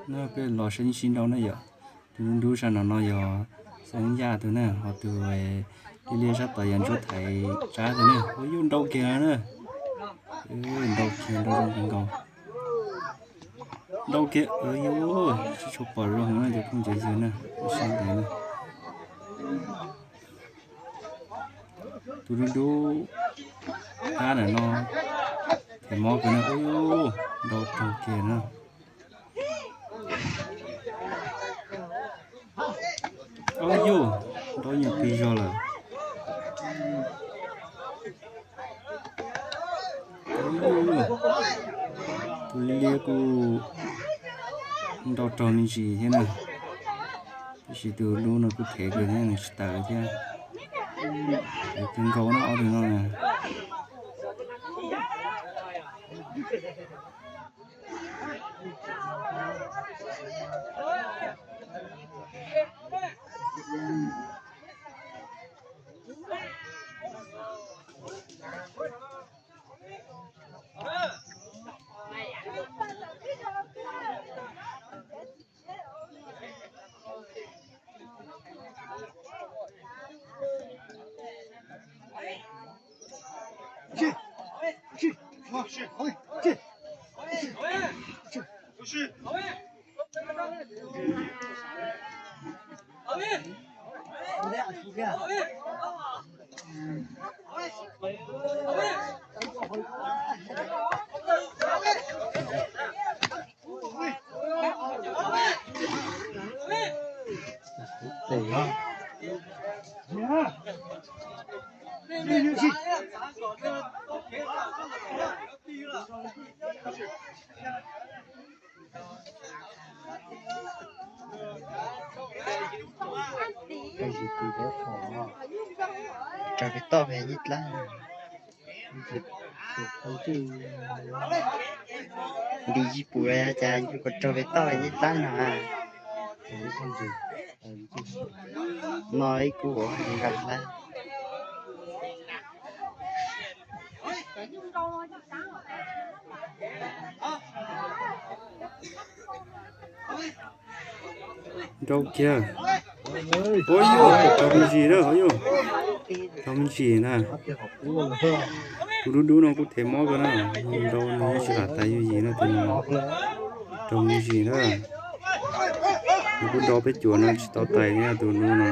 Peb los saib sib nrau na yom. Tus dub dub sab no no yog Xeeb Yaj tus na, ho tus liab liab sab tod yog Ntsuab Thaiv Tsab tus na. Ua yuj, nrau kiag na. Nrau kiag, nrau zoo kawg nkaus. Nrau kiag, yuj, tsis tshua pom zoo na cov phooj cov ywg na, ua siab ntev na. Tus dub dub qab ntawm no them mob kawg na, ua yuj, nrau raug kiag na. Ua yuj, nrau nyuag plig zog lawm. Tus liab kuj nrau raug me ntsis thiab na, tab sis tus dub no kuj them kawg thiab, nws tsis tawm thiab. Them kawg nkaus na ob tug no na. Raug pem toj pem nyuj dlaab. Ntim yig pum li cas yus kuj raug pem toj pem nyuj dlaab no. No ib kub nqa hlab. Nrau kiag. Ua yuj, raug me ntsis na, ua yuj, raug me ntsis na. Tus dub dub no kuj them mob kawg na, nrau nws tsis lam tais yooj yim na tus no. Raug me ntsis na. Nws kuj nrau peb cuam no tsis tau tais thiab tus dub no.